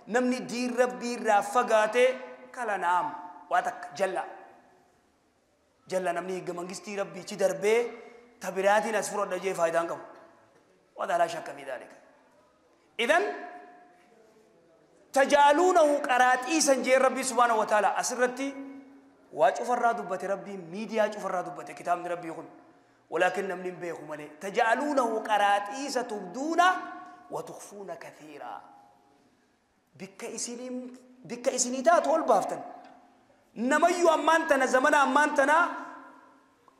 Namni diin rabbii irraa fagaate kala naam waa takka jalla. Jalla namni higga mangistii rabbiichi darbee tabiraatiin as fudhadha jee faayidaan qabu. Wadaa laa shakka fi dhaalika. Idan tajaaluunahu qaraaxiisan jee rabbii subhaanahu wa ta'ala asirratti waa cufarraa dubbate rabbiin miidiyaa cufarraa dubbate kitaabni rabbii kun. ولكن نمني بيكم ملي تجعلونه قراطيس تبدون وتخفون كثيرا بك إسنين بك إسنيتات والبافتن نميو أمانتنا زمن أمانتنا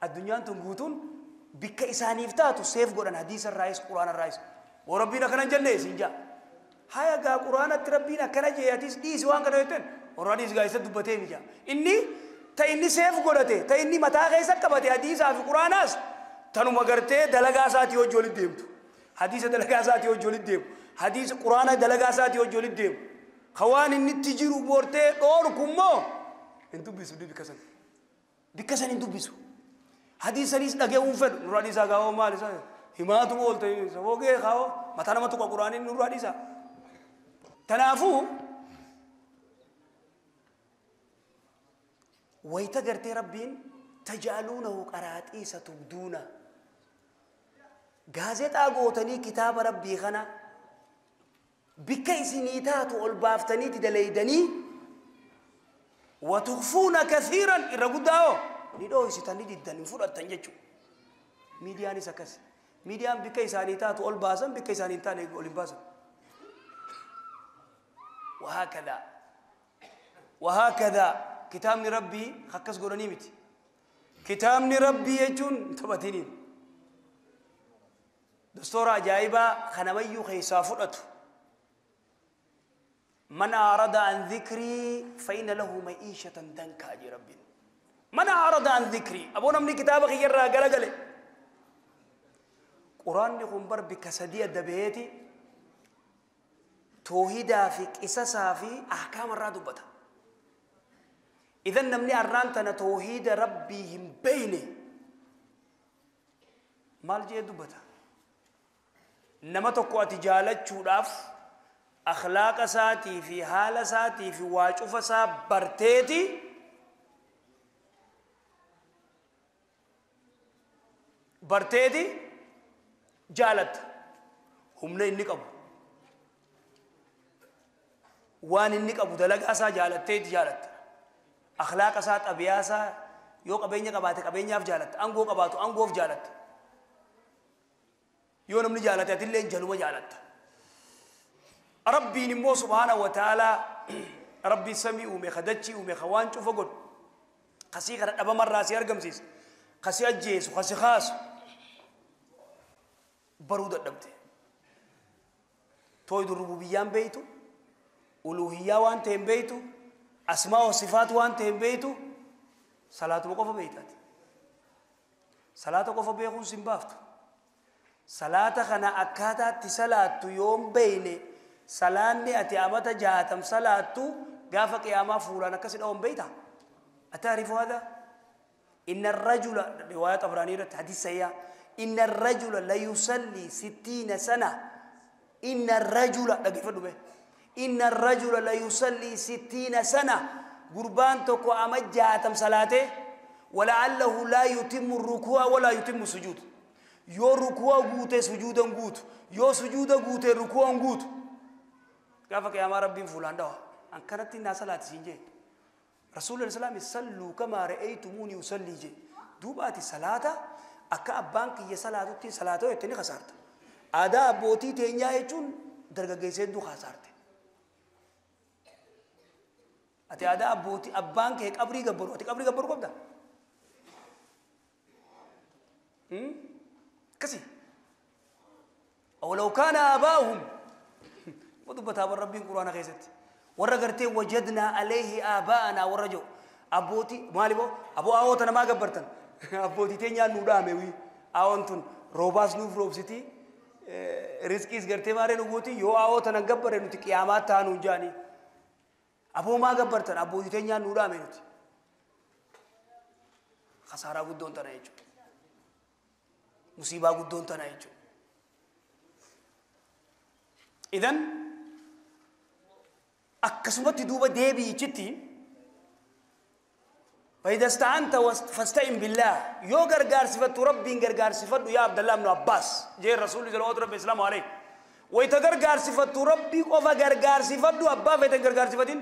الدنيا أنتم قوتون بك إسانيفتات سيف قرآن حديث الرئيس قرآن الرئيس وربنا كان جنة سنجا هيا قا قرآن تربينا كان جياتيس ديس وان كانوا يتن ورانيس قايسة دبتين جا إني تا إني سيف قرأته تا إني متى غيسة كبتي حديث في قرآناس تنو مغرته دلغا ساتي وجولي ديمتو حديث دلغا ساتي وجولي ديم حديث قرآن دلغا ساتي وجولي ديم خوان إني تجيرو بورته دور كمو انتو بيسو دي بكسن بكسن انتو بيسو حديث سنيس دغه اونفد نور حديث غاو مال سا هماتو بولته سوغه خاو متا نما تو قرآن نور حديث تنافو ويتغرتي ربين تجعلونه قراطيس تبدون غازيتا غوتني كتاب ربي خنا بك إسنيتات والبافتني تدليدني وتخفون كثيرا الرغداو ندو سيتاني ددن فدتن جچو ميدياني سكس ميديان بك إسانيتات والباسن بك إسانيتان والباسن وهكذا وهكذا كتابني ربي خكس غورني متي كتابني ربي يجون تبتينين دستور عجائبا خنميو خيسا فدتو من أعرض عن ذكري فإن له معيشة ضنكا جي ربي من أعرض عن ذكري أبو نمني كتابك يرى غلغله قرآن نخبر بكسدية دبيتي توحيدا في قصصا في أحكام الرادبة إذن نمني أرانتنا توحيد ربهم بيني مال جي دبتا نما تقوى تجالة شوراف أخلاق ساتي في حال ساتي في واجف سا برتيتي برتيتي جالت هم نينك أبو وان إنك أبو دلق أسا جالت جالت أخلاق سات أبياسا يو قبيني قباتك أبيني أفجالت أنقو قباتو أنقو أفجالت يو نمني جالت يتلين جلوة جالت ربي نمو سبحانه وتعالى ربي سمي ومي خدتشي ومي خوان شوف قد خسي خرد أبا مرة سيار قمسيس خسي أجيس وخسي خاص برودة دمتي تويد الربوبيان بيتو ألوهية وانتين بيتو أسماء وصفات وانتين بيتو صلاة وقف بيتات صلاة وقف بيكون سنبافتو صلاة خنا أكاتا تسلاة يوم بيني سلاني أتي أمتا جاتم صلاة قافك يا ما فولانا كسر أم بيتا أتعرف هذا؟ إن الرجل رواية طبرانية حديث سيئة إن الرجل لا يصلي 60 سنة إن الرجل به إن الرجل لا يصلي 60 سنة قربان تكو أمت جاتم صلاته ولعله لا يتم الركوع ولا يتم السجود يو ركوع قوته سجودا قوت يو سجودا قوته ركوع قوت كافك يا ما ربي فلان ده أن كانت الناس لا تسنجي رسول الله صلى الله عليه وسلم صلوا كما رأيتموني أصلي جي دوباتي صلاة أكا أبانك يا صلاة تي صلاة يتني خسارت أدا بوتي تنيا يجون درجة جيسين دو خسارت أتي أدا بوتي أبانك هيك أبري جبرو أتي أبري جبرو كم ده كسي أو لو كان آباؤهم ودبتها بالربين قرآن غيزت ورغرتي وجدنا عليه آباءنا ورجو أبوتي مالي بو أبو آوتنا ما قبرتن أبوتي تنيا نودامي وي آونتن روباس نوف روبسيتي رزقيس غرتي ماري نغوتي يو آوتنا قبر نوتي قيامات تانو جاني أبو ما قبرتن أبوتي تنيا نودامي نوتي خسارة قدون تنايجو مصيبة قدون aq Akkasumatti duuba deebi'ichitti فإذا استعنت فاستعن بالله يو غرغار صفت ربي غرغار صفت يا عبد الله بن عباس جاء الرسول صلى الله عليه وسلم عليه ويتغرغار صفت ربي قف غرغار صفت ابا فيتغرغار صفتين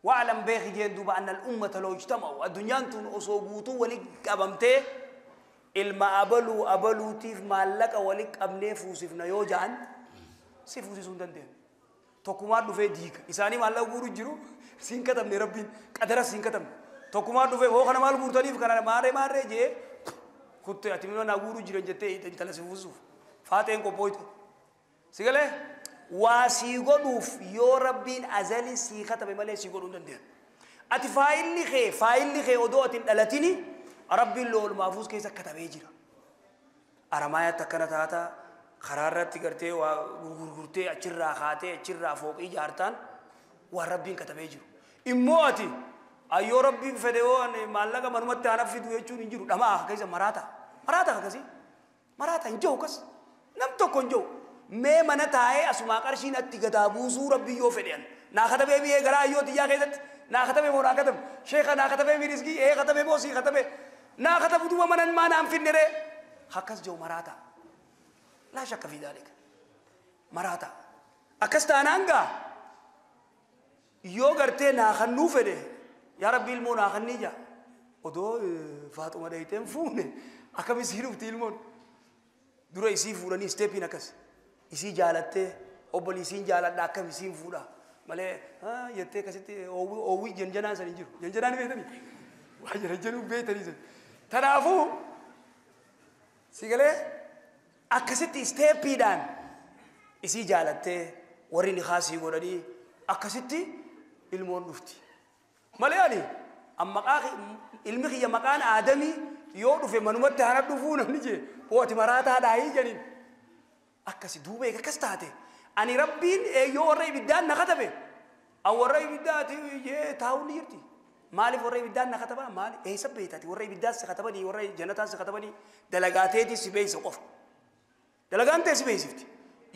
واعلم بيخي جين دوبا ان الامه لو اجتمعوا الدنيا تون اصوبوتو ولي قبمته ilma abaluu abaluutiif maallaqa walitti qabnee fuusifna yoo ja'an si fuusisuu hin dandeenyu. Tokkumaa dhufee diiga. Isaanii maallaqa guuru jiru siin katabne rabbiin qadara siin katabne. Tokkumaa dhufee hoo kana maal guurtaniif kana maarree maarree jee kuttee ati minoo naa guuru jiran jettee intala si fuusisuuf faaxeen qophooyte. Si galee waa sii godhuuf yoo rabbiin azali sii katabe malee sii godhuu hin dandeenyu. Ati faayilli kee odoo ati hin dhalatini rabbiin lool maafuus keessa katabee jira. Aramaayatti akkana taata karaa irratti gartee waa gurgurtee achirraa kaatee achirraa fooqii ijaartaan waan rabbiin katabee jiru. Immoo ati ayyoo rabbiin fedhe yoo maallaqa manumatti aan fidu jechuun hin jiru dhamaa akka keessa maraata. Maraata akkasii maraata hin jiru akkas nam tokko hin jiru. Mee mana taa'ee asumaa qarshiin atti gadaa buusuu rabbiin yoo fedhe naa katabee biyyee garaa ayyoo xiyyaa keessatti naa katabee moo naa katabe sheeka naa katabee miriskii ee katabee moo sii katabee naa katabu duuba manan maa naan finne ree akkas jiru maraata. Laa shakka fi daalika maraata. Akkas taanaan gaa yoo gartee naa kannuu fedhe yaa rabbi ilmoo naa kannii jaa odoo faaxuma dhayiteen fuune akkam isii dhufti ilmoon dura isii fuudhanii isteepiin akkas isii jaalattee obbolii isiin jaaladha akkam isiin fuudha malee jettee akkasitti oowwii janjanaan san hin jiru janjanaan beektanii waa janjanuu beektanii san tanaafuu si galee akkasitti isteepiidhaan isii jaalattee warri ni kaasii godhanii akkasitti ilmoon dhufti. Malee ani maqaa ilmi kiyya maqaan aadamii yoo dhufe manumatti hana dhufuu namni jee hoo ati maraataadhaayii jedhin akkasi duuba eega akkas taate ani rabbiin yoo warra ibiddaan na katabe an warra ibiddaati jee taa'uun ni jirti. Maaliif warra ibiddaan na katabaa maali eessa beektaati warra ibiddaas si katabanii warra jannataas si katabanii dalagaateetii si beeysa qofa. Dalagaan ta'e si beeksifti.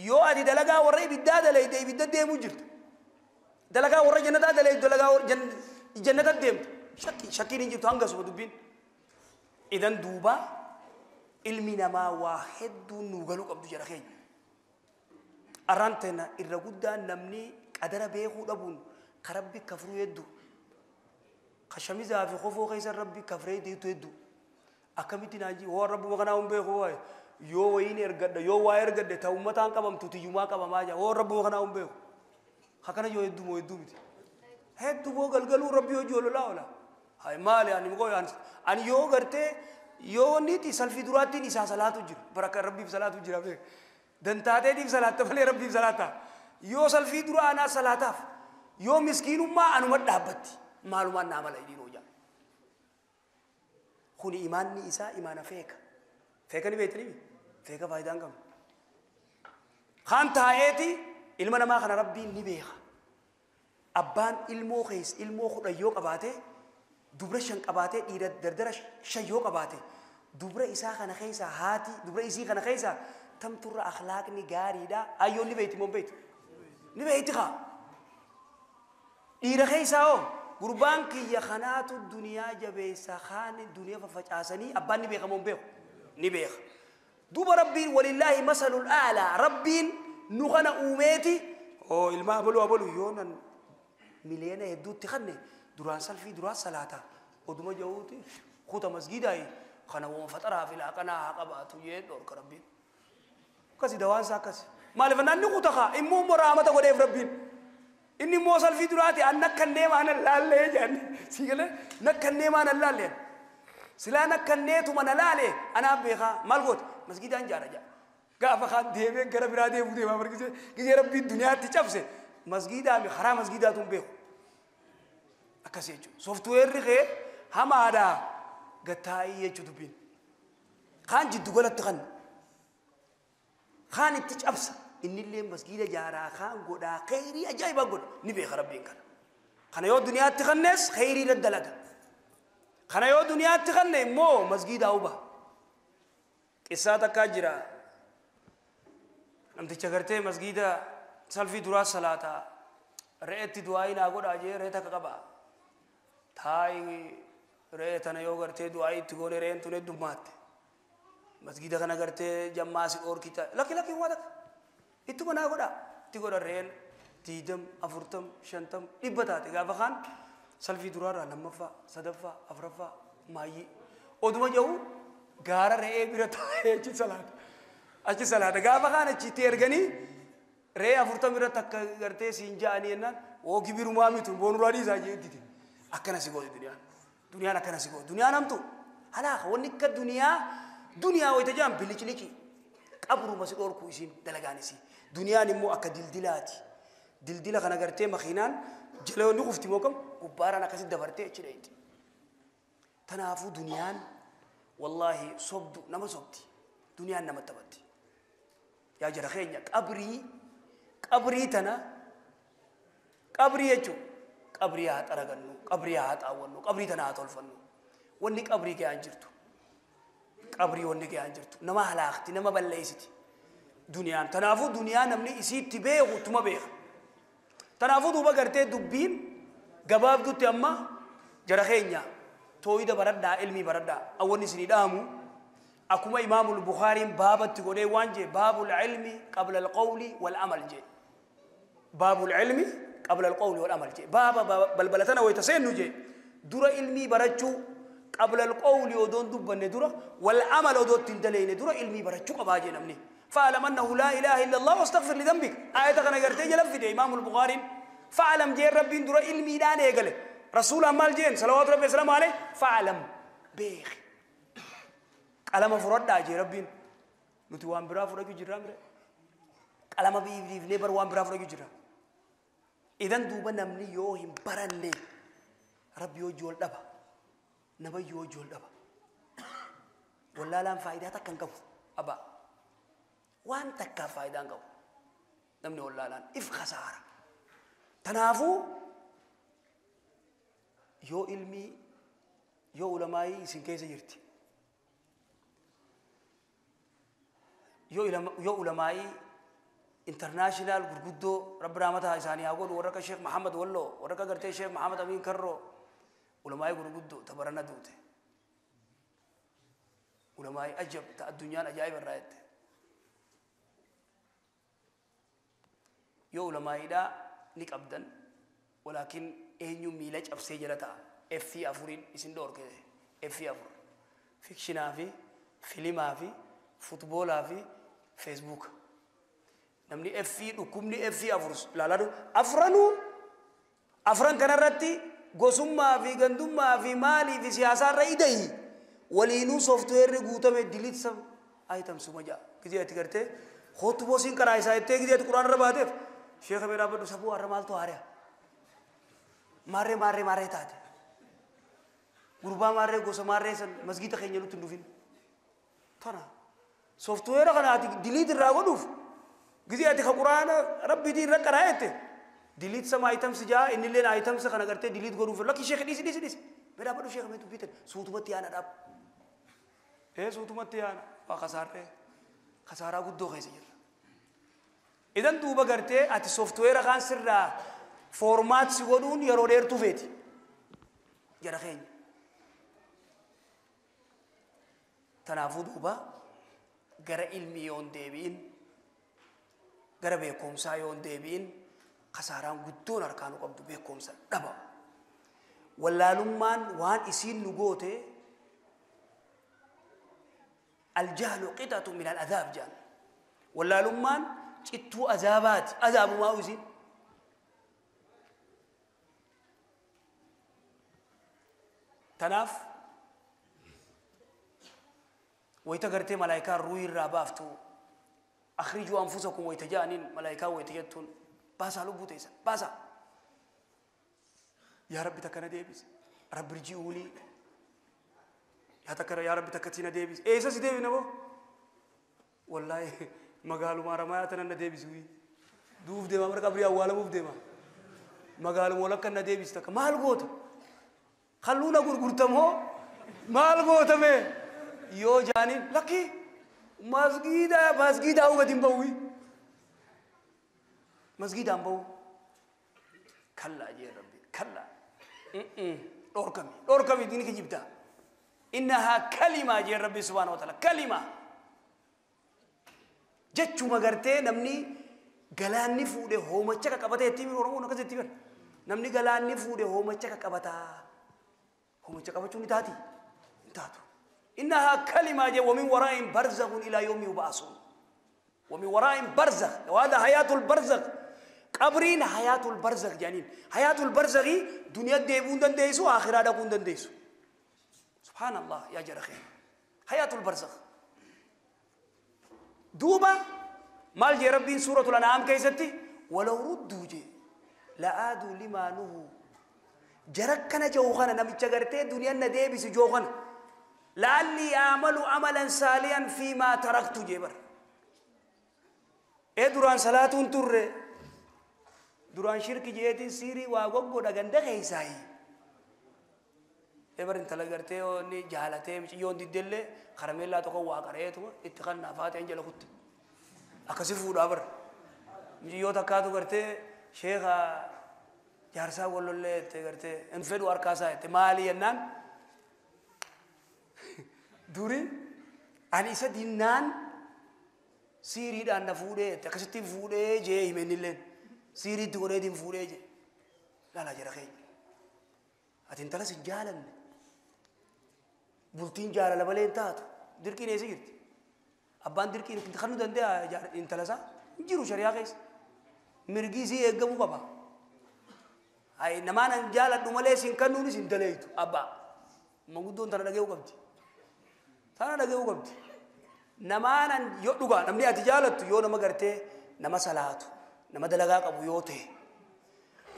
Yoo ati dalagaa warra ibiddaa dalayde ibidda deemuu jirta. Dalagaa warra jannataa dalayde dalagaa jannata deemta. Shakkiin hin jirtu hanga suma dubbiin. Idan duuba ilmi namaa waa hedduun nuu galuu qabdu jara keenya. Arraan tana irra guddaan namni qadara beekuu dhabuun ka rabbi kafruu hedduu. Ka shamizaa fi kofoo keessa rabbi kafree deetu hedduu. Akkamitti naajii hoo rabbuma kanaa hin beeku waa'ee. Yoo wayiin ergadha yoo waa ergadhe ta uummataan qabamtu tiyyumaa qabamaa jira hoo rabbuma kanaa hin beeku. Akkana yoo hedduu moo hedduu miti. Hedduu moo galgaluu rabbi hojii ololaa oola. Hayi maali ani mukoo ani yoo gartee yoo niiti salfii duraattiin isaa salaatu jira baraka rabbiif salaatu jira beek. Dantaateetiif salaatta malee rabbiif salaata. Yoo salfii duraa anaa salaataaf yoo miskiinummaa anuma dhaabbatti maalumaan naa mala idiin hojaa. Kuni imaanni isaa imaana feeka. Feeka ni beektanii feeka faayidaa hin qabne. Kaan taa'eeti ilma namaa kana rabbiin ni beeka. Abbaan ilmoo keessa ilmoo 10 yoo qabaate dubra 5 qabaate dhiira dardara 5 yoo qabaate dubra isaa kana keessa haati dubra isii kana keessa tamturra akhlaaqni gaariidha. Ayyoon ni beekti moo hin beektu? Ni beekti kaa. Dhiira keessaa hoo gurbaan kiyya kanaatu duniyaa jabeessa kaan duniyaa faffacaasanii abbaan ni beeka moo hin beeku? Ni beeka. Duuba rabbiin walillaahi masalul aalaa rabbiin nu kana uumeeti oo ilma abaluu abaluu yoo nan miliyoona hedduutti kanne duraan salfii duraan salaata oduma jahuuti kuta masgiidaayi kana wama faxaraa fi laaqanaa haa qabaatu jee dhorka rabbiin. Akkasi dawaan isaa akkasi. Maaliif namni kuta kaa immoo immoo raamata godheef rabbiin. Inni immoo salfii duraati an nakkannee maan laallee jedhan si galee nakkannee maan laallee. Silaa nakkanneetuma na laale anaaf beekaa maal goota masgiidaan jaara jaa. Gaafa kaan deemee gara biraa deemuu deemaa bargisee gisee rabbiin duniyaatti cabse masgiidaa mi karaa masgiidaatu hin beeku. Akkas jechuudha. Sooftuweerri kee hamaadhaa gattaa'ii jechuudha dubbiin. Kaan jiddu galatti kan kaan itti cabsa innillee masgiida jaaraa kaan godhaa kheyrii ajaa'ibaa godha ni beeka rabbiin kana. Kana yoo duniyaatti kannees kheyrii daddalaga. Kana yoo duniyaatti kanne immoo masgiidaa huba. Qissaa takkaa jira. Namticha gartee masgiida salfii duraa salaataa re'eetti du'aayii naa godhaa jee re'ee takka qaba. Taayi re'ee tana yoo gartee du'aayii itti goone re'een tun heddummaatte. Masgiida kana gartee jammaa si dhoorkita. Lakki lakki waa takka. Ittuma naa godhaa. Itti godha re'een 20, 40, 50 100 taate gaafa kaan salfii duraarraa lammaffaa, sadaffaa, afuraffaa maayyii. Oduma jedhu gaara re'ee bira taa'ee achi salaata. Achi salaata gaafa kaan achitti erganii re'ee 40 irratti akka gartee siin ja'anii jennaan oo gibirumaa mitu boonuraa dhiisaa jeettiti. Akkana si gooti duniyaan. Duniyaan akkana si gooti. Duniyaan hamtu. Halaaka wanni akka duniyaa duniyaa wayita jedhan bilicilici. Qabruma si dhorku isiin dalagaan isii. Duniyaan immoo akka dildilaati. Dildila kana gartee makiinaan jala ni kufti moo kam gubbaaraan akkasitti dabartee achi dhayti. Tanaafuu duniyaan wallaahi sobdu nama sobdi. Duniyaan nama taphatti. Yaa jara keenya qabrii qabrii tana qabrii jechuun qabrii haa xaragannu, qabrii haa xaawwannu, qabrii tana haa tolfannu. Wanni qabrii ga'aan jirtu. Qabrii wanni ga'aan jirtu. Nama halaakti, nama balleessiti. Duniyaan tanaafuu duniyaa namni isiitti beeku tuma beeka. Tanaafuu duuba gartee dubbiin gabaabdutti amma jara keenya tooyida baradhaa, ilmii baradhaa. Awwanni isinii dhaamu akkuma Imaamul Bukhaariin baabatti godhee waan jee baabul ilmi qabla alqawli wal amal jee. Baabul ilmi qabla alqawli wal amal jee. Baaba balbala tana wayita seennu jee dura ilmii barachuu qabla alqawli odoon dubbanne dura wal amal odoo ittiin daleyne dura ilmii barachuu qabaa jee namni. فاعلم أنه لا إله إلا الله واستغفر لذنبك. آية كان قرتي جلب في إمام البخاري فاعلم جين ربي درا علمي دان إيقله رسول أمال جين صلوات ربي وسلامه عليه فاعلم بيخ قلم فرد جي ربي نتوان برا فرد جرام قلم بي نبر وان برا فرد جرام. إذن دوبا نمني يوهم برني ربي يجول دبا نبي يجول دبا ولا لام فائدة كان كف أبا waan takkaa faayidaan qabu namni wallaalaan if khasaara. Tanaafuu yoo ilmii yoo ulamaayii isin keessa jirti yoo ulamaayii international gurguddoo rabbi rahmata isaanii haa godhu warra akka Sheekh Mahamad Walloo warra akka gartee Sheekh Mahamad Amiin Karroo ulamaayii gurguddoo tabarana duute ulamaayii ajab ta addunyaan ajaa'iba irraa jette. Yoo ulamaayiidhaa ni qabdan walaakin eenyu miila cabsee jala ta'a F4 isin dhoorke F4 fikshinaa fi filimaa fi futboolaa fi feesbuuka. Namni F dhukkubni F4 ilaalaa afranuu afran kanarratti gosummaa fi gandummaa fi maalii fi siyaasaarra idayi waliinuu sooftuweerri guutame diliit sam ayitamsuma ja'a. Gizee ati gartee kootu boosiin karaa isaa jettee gizee ati quraanarra baateef Sheekha mee dhaabbadhu sabuu har'a maaltu haari'a? Maarree maarree maarree taate. Gurbaa maarree gosa maarree san masgiida keenya nutti hin dhufin. Tana sooftuweera kana ati diliit irraa godhuuf gizee ati ka quraana rabbiitii irra qaraa jette diliit sama ayitamsi jaa innilleen ayitamsa kana gartee diliit godhuuf lakki sheekha dhiisi dhiisi dhiisi. Mee dhaabbadhu sheekha mee dubbiitan suutumatti yaana dhaab. Ee suutumatti yaana waa kasaarree kasaaraa guddoo keessa jirra. Idan duuba gartee ati sooftuweera kaan sirraa foormaat si godhuun yeroo dheertuu feeti. Jara keenya. Tanaafuu duuba gara ilmii yoon deebi'in gara beekumsaa yoon deebi'in kasaaraan guddoon harkaa nu qabdu beekumsa dhaba. Wallaalummaan waan isiin nu goote aljahlu qixatu min al-azaab jedhan. Wallaalummaan cittuu azaabaati. Azaabumaa isiin. Tanaaf wayita gartee malaayikaan ruuhii irraa baaftu akhrijuu anfusakum wayita ja'aniin malaayikaan wayita jettuun baasaa lubbuu teessan baasaa. Yaa Rabbi takka na deebisi. Rabbi irji'uunii. Yaa takka yaa Rabbi takka na deebisi. Eessa si deebina boo? Wallaahi magaaluma Haramayaa tana na deebisi. Duuf deema marqa qabrii awwaalamuuf deema. Magaaluma walakka na deebisi takka maal goota? Halluu na gurgurtamoo maal gootame? Yoo jaaniin lakki masgiida masgiida gadi hin ba'u. Masgiidaan bahu. Kallaa jee Rabbi kallaa. Dhorkami dhorkami diini kijibtaa. Innahaa kalimaa jee Rabbi subhaanahu wa ta'ala kalimaa. Jechuma gartee namni galaanni fuudhee hoomacha qaqqabatee ittiin Oromoon akkasitti bara. Namni galaanni fuudhee hoomacha qaqqabataa. Hoomacha qabachuun ni taati? Hin taatu. Innahaa kalimaa jee wamin waraa'in barzakhun ilaa yawmi yub'asuun. Wamin waraa'in barzakh. Waada hayaatul barzakh. Qabriin hayaatul barzakh jedhaniin. Hayaatul barzakhii duniyaa deebi'uu hin dandeessu, akhiraa dhaquu hin dandeessu. Subhaanallah yaa jara keenya. Hayaatul barzakh. Duuba maal jee Rabbiin suuratul An'aam keessatti walaw rudduu jee la'aaduu limaa nuhuu. Jara kana jiru kana namicha gartee duniyaan na deebisu jiru kana la'allii aamalu amalan saaliyan fiimaa taraktu jee bara. Ee duraan salaatuun turre duraan shirki jeetiin siirii waa goggodha ganda keessaayi. Ee bar intala gartee inni jaalatee miciyyoon diddellee karameellaa tokko waa qareetuma itti kannaa faateen jala kutte. Akkasi fuudhaa bara. Miciyyoo takkaatu gartee sheeka jaarsaa wallollee jette gartee hin fedhu harkaasaa jette maali jennaan duri ani isa dinnaan siiriidhaan na fuudhee jette akkasitti fuudhee jee hime innilleen siiriitti godheetiin fuudhee jee laalaa jara keenya. Ati intalas hin jaalanne bultiin jaalala malee hin taatu dirqiin eessa jirti? Abbaan dirqiin kennuu danda'a intala isaa hin jiru shari'aa keessa. Mirgi isii eeggamuu qaba. Hayi namaan an jaaladhu malee siin kennuunis hin daleeytu abbaa. Manguddoon tana dhaga'uu qabdi. Tana dhaga'uu qabdi. Namaan an yoo dhugaa namni ati jaalattu yoo nama gartee nama salaatu nama dalagaa qabu yoo ta'e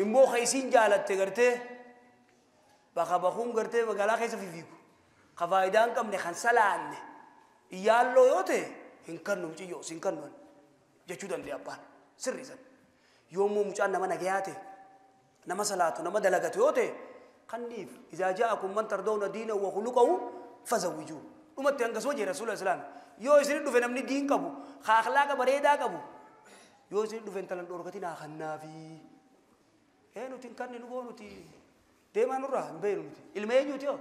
immoo ka isiin jaalatte gartee bakka bakuun gartee magaalaa keessa fiigu ka faayidaa hin qabne kan salaanne iyyaaloo yoo ta'e hin kennu muciyyoo siin kennu jechuu danda'a abbaan sirrii san. Yoo immoo mucaan nama nagayaa ta'e nama salaatu nama dalagatu yoo ta'e kanniif izaa ja'akum man tardawna diinahu wa khuluqahu fazawwijuu. Dhumatti hangasuma jee rasuula islaam yoo isin dhufe namni diin qabu ka akhlaaqa bareedaa qabu yoo isin dhufe intalan dhorkatin haa kannaafi. Ee nuti hin kanne nu boo nuti deemaa nurraa hin beeknu nuti ilma eenyuuti yoo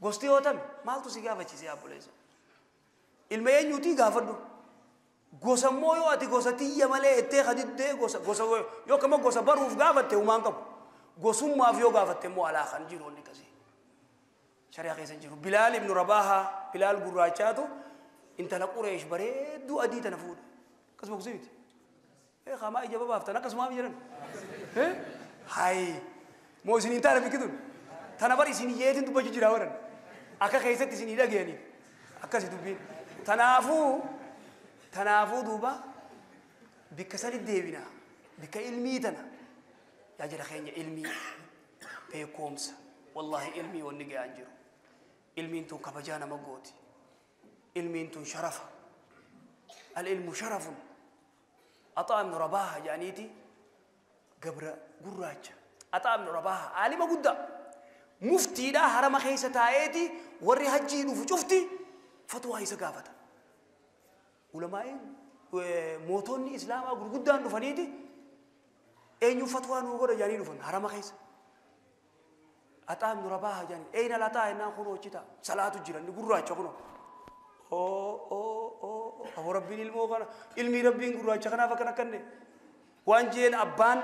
gosti yoo tame maaltu si gaafachiise obboleessa ilma eenyuuti gaafadhu. Gosa immoo yoo ati gosa tiyya malee ettee kadiddee gosa gosa yoo kama gosa baruuf gaafatte humaan qabu gosummaaf yoo gaafatte immoo alaa kan jiru wanni akkasii shari'aa keessa hin jiru. Bilaal ibnu Rabaahaa Bilaal gurraachaatu intala Qureesh bareedduu adii tana fuudhe akkasuma gosa miti. Ee qaamaa ija babaaftan akkasumaaf jedhan. Hayi moo isin hin taane biqiltuun tana bar isin yeetiin dubbachuu jira waran akka keessatti isin dhageenii akkasi dubbiin tanaafuu. Tanaafuu duuba bikka sani deebina bikka ilmii tana yaa jara keenya ilmii beekumsa wallaahi ilmii wanni ga'aan jiru ilmiin tun kabajaa nama gooti ilmiin tun sharafa al-ilmu sharafun Axaa ibnu Rabaaha jedhaniiti gabra gurraacha Axaa ibnu Rabaaha aalima guddaa muftiidhaa harama keessa taa'eeti warri hajjii dhufu cufti fatwaa isa gaafata. Ulamaa'iin mootonni islaamaa gurguddaan dhufaniiti eenyu fatwaa nuu godha jedhanii dhufan harama keessa. Axaa ibnu Rabaaha jedhanii eeyna lataa jennaan kunoo achi ta'a salaatu jira inni gurraacha kunoo. Oo aboo rabbiin ilmoo kana ilmii rabbiin gurraacha kanaaf akkana akkanne waan jeen abbaan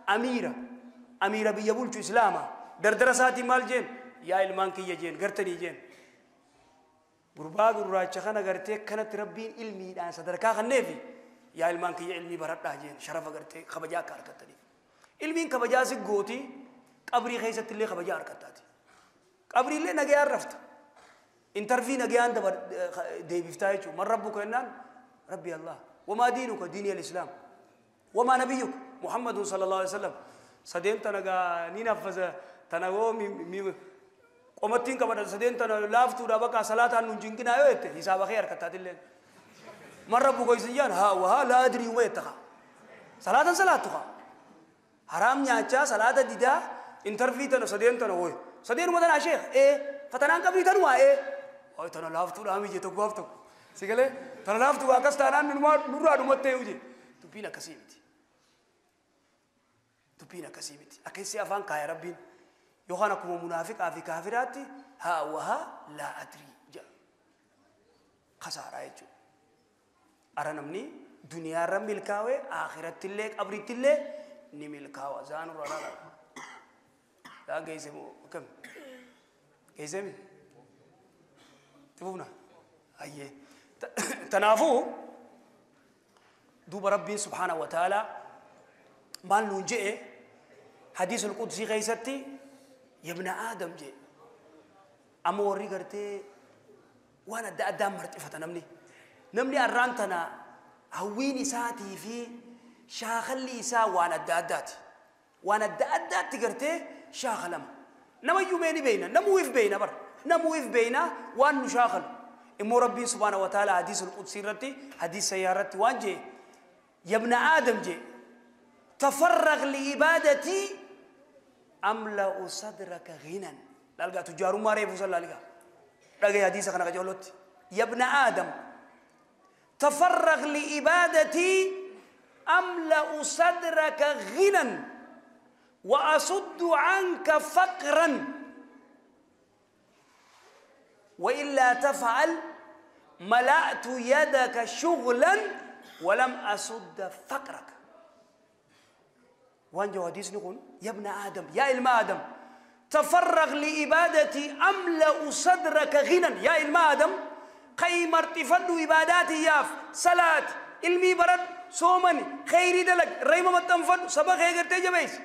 amiira amiira biyya bulchu islaamaa dardara isaatiin maal jeen yaa ilmaan kiyya jeen gartanii jeen. Gurbaa gurraacha kana gartee kanatti rabbiin ilmiidhaan sadarkaa kanneefi yaa ilmaan kiyya ilmii baradhaa jeen sharafa gartee kabajaa akka argattaniif. Ilmiin kabajaa si gooti qabrii keessatti illee kabajaa argattaati. Qabrii illee nagayaan rafta. Intarvii nagayaan deebiftaa jechuudha. Man rabbuka jennaan rabbi Allah. Wamaa diinuka diinii al-islaam. Wamaa nabiyyuka Muhammadun sallallahu alaihi wasallam. Sadeen tana gaa ni naffasa tana hoo qomattiin qabadha sadeen tana laaftuudha bakka salaataan nun jinqinaa yoo jette hisaaba kee harkattaatillee. Man rabbuka isin jaan haa wahaa laa adrii uma jette kaa. Salaatan salaattu kaa. Haraam nyaachaa salaata didaa intarvii tana sadeen tana hooy. Sadeenuma tanaa sheekh ee fatanaan qabrii tanumaa ee. Hooy tana laaftuudha mije tokko haaf tokko. Si galee tana laaftuu akkas taanaan nurraa dhumattee huje. Dubbiin akkasii miti. Dubbiin akkasii miti. Akkasii afaan kaaya Rabbiin. Yookaan akkuma munaafiqaa fi kaafiraatti haa wahaa laa adrii jedha. Kasaaraa jechuudha. Ara namni duniyaarra milkaa'ee akhirattillee qabriittillee ni milkaawa. Zaanurra laala. Zaan geesse moo akkami? Geessemi? Tifufna? Ayyee. Tanaafuu duuba Rabbiin subhaanahu wa ta'aalaa maal nuun je'e hadiisul qudsii keessatti yabna aadam je'e. Amma warri gartee waan adda addaan marxifata namni. Namni arraan tana hawwiin isaatii fi shaakalli isaa waan adda addaati. Waan adda addaatti gartee shaakalama. Namayyuu mee ni beeyna, namuu if beeyna bara. Namuu if beeyna waan nu shaakalu. Immoo Rabbiin subhaana wa ta'ala hadiisul qudsii irratti, hadiis sayyaa irratti waan jee yabna aadam jee tafarraq liibaadatii amla'u sadraka ghinan. Laalgaa tujjaarummaa reefuu san laalgaa. Dhagaye hadiisa kana qajeelootti. Yabna aadam تفرغ لإبادتي أملأ صدرك غنى وأصد عنك فقرا وإلا تفعل ملأت يدك شغلا ولم أصد فقرك. وانجو حديث نقول يا ابن آدم يا إلما آدم تفرغ لإبادتي أملأ صدرك غنى. يا إلما آدم قي مرتفد عباداتي ياف صلاة علمي برد صومني خيري دلك ريما متنفد سبق غيرتي جبيس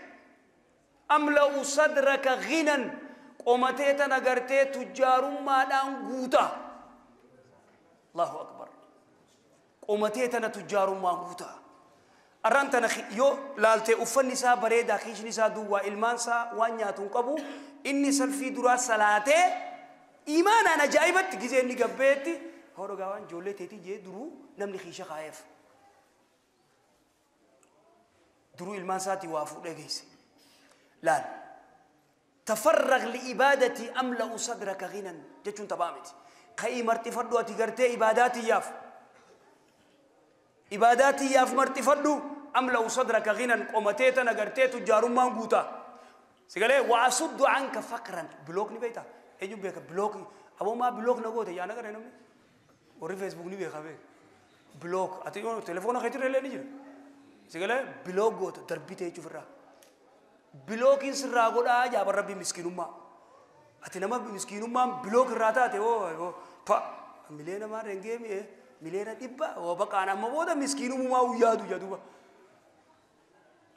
أملأ صدرك غنى قومتي تنغرتي تجار ما دان غوتا. الله أكبر. قومتي تنا تجار ما غوتا. أرانتنا يو لالتي أفني سا بريدا خيشني سا دوا إلمان سا وانياتون قبو إني سلفي درا صلاته إيمان أنا جايبت جزء إني قبيتي هو رجوان جولة تيجي جي درو نمني خيشة خايف درو إلمان ساتي وافو لجيس لا تفرغ لإبادتي أملأ صدرك غنى جتون تبامت خي مرتي فردو أتيجرتي إباداتي ياف إباداتي ياف مرتي فردو أملأ صدرك غنى قمتيتا نجرتي تجار ما غوتا سيقولي وأصد عنك فقرا بلوك نبيتا أيجو بيك بلوك أبو ما بلوك نقوله يا نقدر نمني وري فيسبوك نبي خبي بلوك أتيجو تلفونه خيتر اللي نجي سيقولي بلوك قوت دربيته يشوف الرا بلوك إنس الرا قول آه يا ربي مسكين ما أتينا ما مسكين ما بلوك الراتا أتي أوه فا ملينا ما رنجي مي ملينا تبى وبقى أنا ما بودا مسكين ما ويادو يادو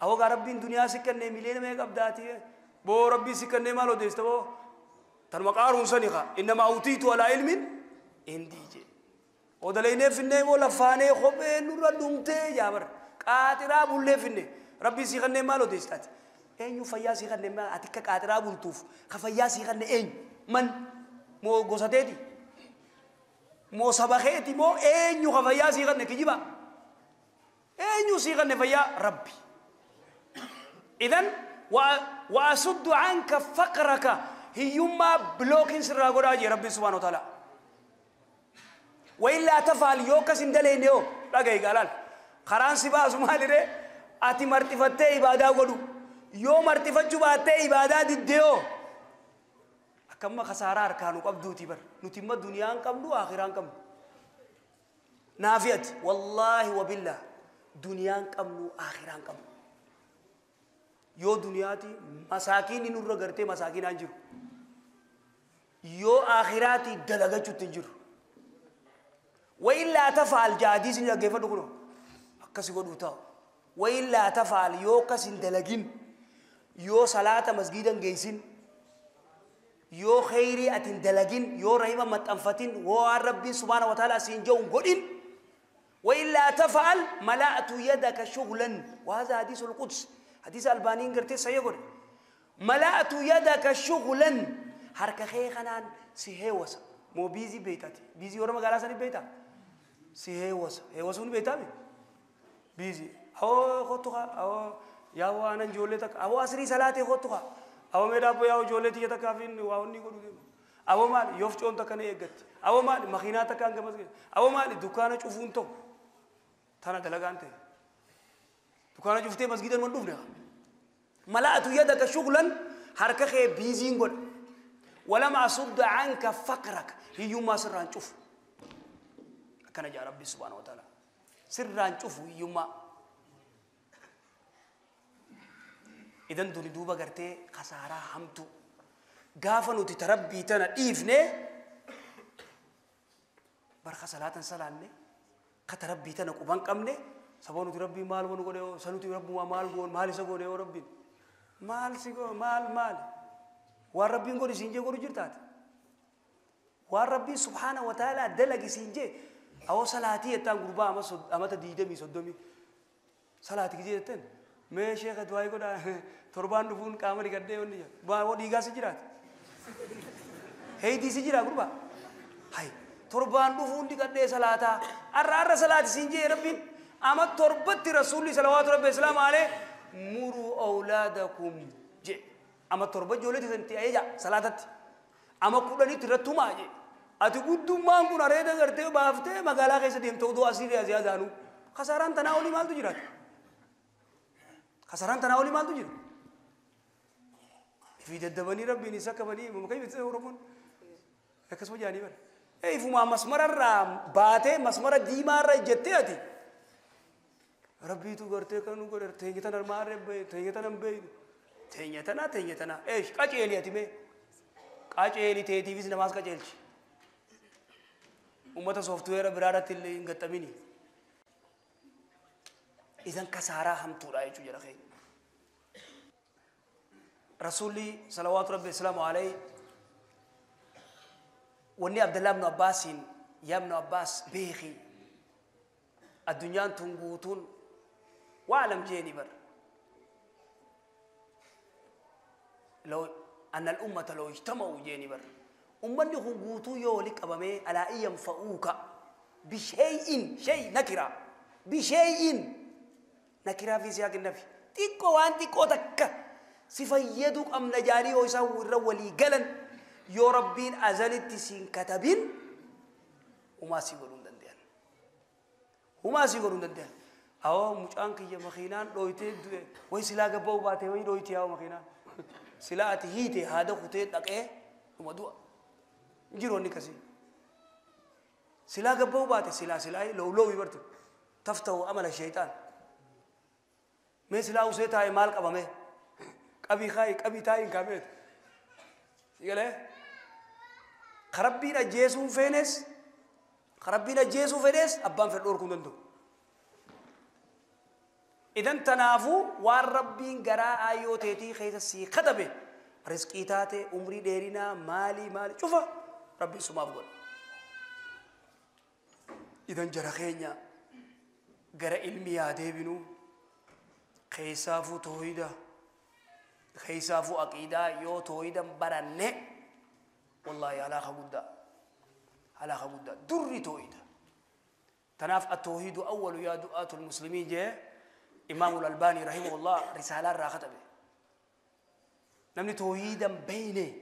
أبو ربي الدنيا سكنة ملينا ما يقبضاتي بو ربي سكنة ما لو ديستو تنمقارون سنيخا إنما أوتيت على علم عندي جي ودلينه فينه ولا فانه خبه نور دمته يا بر قاترا بوله فينه ربي سيخنه مالو ديستات أينو فيا سيخنه ما أتيك قاترا بولتوف خفيا سيخنه أين من مو غوساتيتي مو سبخيتي مو أينو خفيا سيخنه كجيبا أينو سيخنه فيا ربي. إذن وأسد عنك فقرك هيما بلوكين سر غوراجي ربي سبحانه وتعالى وإلا تفعل يوكس اندلين يو لقي قالال خران سبا سمالي أتي مرتفتي عبادة غدو يو مرتفت جباتي عبادة ديو أكما خسارة أركانو قبدو تبر نتم الدنيا قبدو آخران قبدو نافيت والله وبالله دنيا قبدو آخران قبدو يو دنياتي مساكين نور غرتي مساكين انجر يو آخراتي دلغة تنجر وإلا تفعل جاديس نجا دخلو أكسي قدو تاو وإلا تفعل يو كسين دلقين يو صلاة مسجدا جيسين يو خيري أتن دلقين يو رحمة متأنفتين و ربي سبحانه وتعالى سينجون قدين وإلا تفعل ملأت يدك شغلا. وهذا حديث القدس حديث الباني قرتي سيقول ملأت يدك شغلا حركة خيخنان سيهوس مو بيزي بيتاتي بيزي ورا ما قال سني بيتا سيهوس هوسون بيتا بيزي أو خطها أو يا هو أنا جولتك أو أسري صلاتي خطها أو ميدا بو يا جولتي يتكافين واوني قولوا أو مال يوفجون تكني يقت أو مال مخينة تكان كمسجد أو مال دكانة شوفون تو تانا دلعانته دكانة شوفته مسجد المندوب نه Mala'atu yadaka shughlan harka kee biiziin godha. Walam asudda anka faqraka hiyyummaa sirraan cufu. Akkana jaa Rabbi subhaanahu wa ta'ala. Sirraan cufu hiyyummaa. Idan duni duuba gartee kasaaraa hamtu. Gaafa nuti tarabbii tana dhiifne barka salaatan salaanne ka tarabbii tana quban qabne sababa nuti rabbii maal wanu godhe sanuti rabbumaa maal goon maal isa godhe yoo rabbiin maal si go maal maal waan rabbiin godhi siin jee godhu jirtaate waan rabbiin subhaana wa ta'ala dalagi siin jee awoo salaatii jettaan gurbaa amata 20 30 salaatii gijee jetteen mee sheekha du'aa godha torbaan dhufuun qaama dhiqadhee wanni jedha waa dhiigaa si jiraate heeydii si jira gurbaa hay torbaan dhufuun dhiqadhee salaataa arra arra salaati siin jee rabbiin ama torbatti rasuulli salawaatu rabbi islaam alee muruu awlaadakum je ama torba ijoollee santi ayeja salaatatti ama 10tti irratti tumaa je ati guddummaan kun areeda gartee baaftee magaalaa keessa deemte oduu asii asii azaanuu kasaaraan tanaa olii maaltu jiraata kasaaraan tanaa olii maaltu jira fi daddabanii rabbiin isa qabanii makai bitee Oromoon akkasuma jaanii bara ifumaa masmararraa baatee masmara diimaarra ejjettee ati rabbiitu gartee kan nu godhe teenye tana maarree bahe teenye tana hin beeynu teenye tana teenye tana eesh qaceeli ati mee qaceeli teetiifis namaas qaceelchi ummata sooftuweera biraarratti illee hin gaxxamini idan kasaaraa hamtuudha jechuu jira keenya rasuulli salawaatu rabbi islaamu alayhi wanni Abdallah ibnu Abbaasiin yaa ibnu Abbaas beeki addunyaan tun guutuun واعلم جيني بر لو أن الأمة لو اجتمعوا جيني بر أمني قوتو يولك أبامي على أن ينفعوك بشيء شيء نكرة بشيء نكرة في سياق النفي تيكو وان تيكو تكا سفيدوك أم نجاري ويساو الرولي قلن يا ربين أزلت سين كتبين وما سيقولون دندان وما سيقولون دندان أو مجانك يا مخينان لويتي وي سلا غبو باتي وي لويتي أو مخينان سلا أتهيتي هذا خطيت لك إيه ومدوا جيروني كسي سلا غبو باتي سلا سلا لو لو يبرت تفتو عمل الشيطان ما سلا وسيتا هاي مالك أبا ما أبي خاي أبي تاين كامت يقول خربينا جيسون فينس خربينا جيسون فينس أبان في الأور كندو إذن تنافو والربين قراء آيوتيتي خيز السي خدبه رزقي تاتي عمري ديرنا مالي مالي شوفا ربي سما بقول إذن جرخينيا قراء علمي ديبنو خيسافو توحيدا خيسافو عقيدة يو توحيدا برنه والله علاقة قدا علاقة قدا دري توحيدا تناف التوحيد أول يا دعاة المسلمين جه إمام الألباني رحمه الله رسالة راخته به نمني توحيدا بينه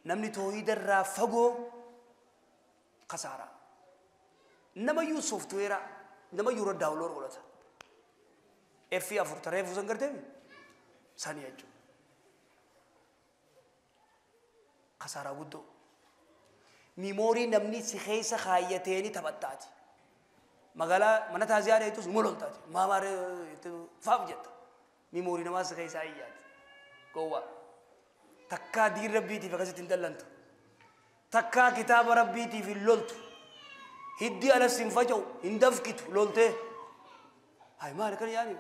نمني توحيدا رافقو خسارة نما يو سوفتويرا نما يورا داولور ولتا إفي أفور ترى فوزن كرتبي ثانية جو خسارة قدو ميموري نمني سخيسة خايتيني تبتاتي مقالا من تازيار يتوس مولولتاتي ما مار فاف جت ميموري نماز خيسة أيات قوة تكا دير ربيتي في غزة تندلنتو تكا كتاب ربيتي في اللولتو هدي على السنفجو هندفكتو لولته هاي ما لكن يعني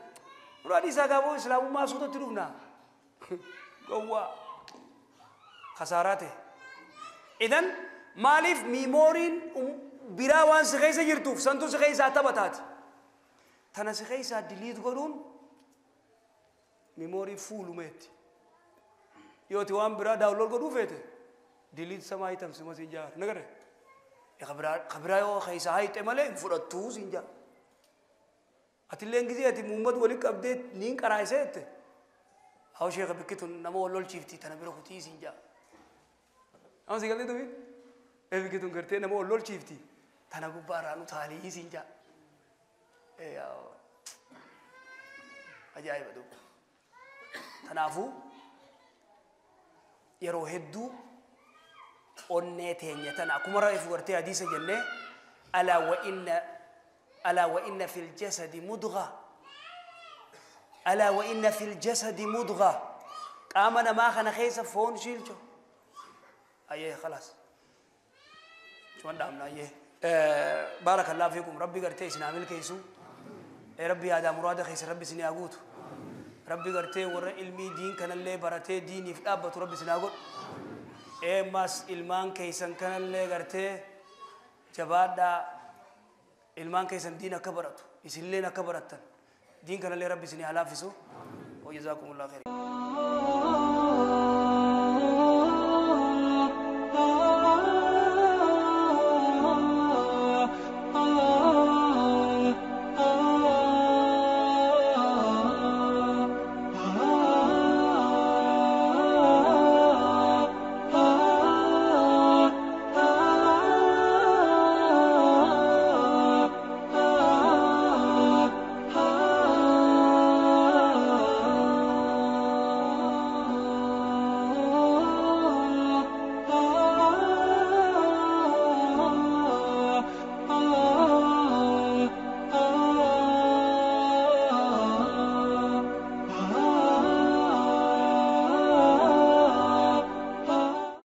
رادي ساقابو إسلام ما صوت تروفنا قوة خساراته إذن مالف ميمورين biraa waan si keessa jirtuuf santu si keessaa taphataati. Tana si keessaa diliit godhuun miimoorii fuulumeetti. Yooti waan biraa daawunlood godhuu feete diliit samaa hiitamsi ma siin jaar nagare. Kabiraa yoo keessaa hayxe malee hin fudhattuu siin jaar. Atilleen gisee ati muummatu walitti qabdee niin qaraayisee jette. Haa sheekha bikkituun nama wal lolchiifti tana bira kutii siin jaar. Amma si galtee dubi? Bikkituun gartee nama wal lolchiifti. Tana gubbaarraa nu taalii siin jaa. Ajaa'iba duuba. Tanaafuu yeroo hedduu onnee teenya tana akkuma reefu gartee hadiisa jennee, alaa wa inna fil jasadi mudgha, alaa wa inna fil jasadi mudgha, qaama namaa kana keessa foon shiilcho. Ayyee, khalaas, cuman dhaabna. Ayyee, baarakallahu fiikum. Rabbi gartee isin haa milkeessu. Rabbi yaadaa muraada keessa rabbi isin haa guutu. Rabbi gartee warra ilmii diin kanallee baratee diiniif dhaabbatu rabbi isin haa godhu. Eemmas ilmaan keessan kanallee gartee jabaadhaa, ilmaan keessan diin akka baratu, isinilleen akka barattan, diin kanallee rabbi isin haa laaffisu. وجزاكم الله خير.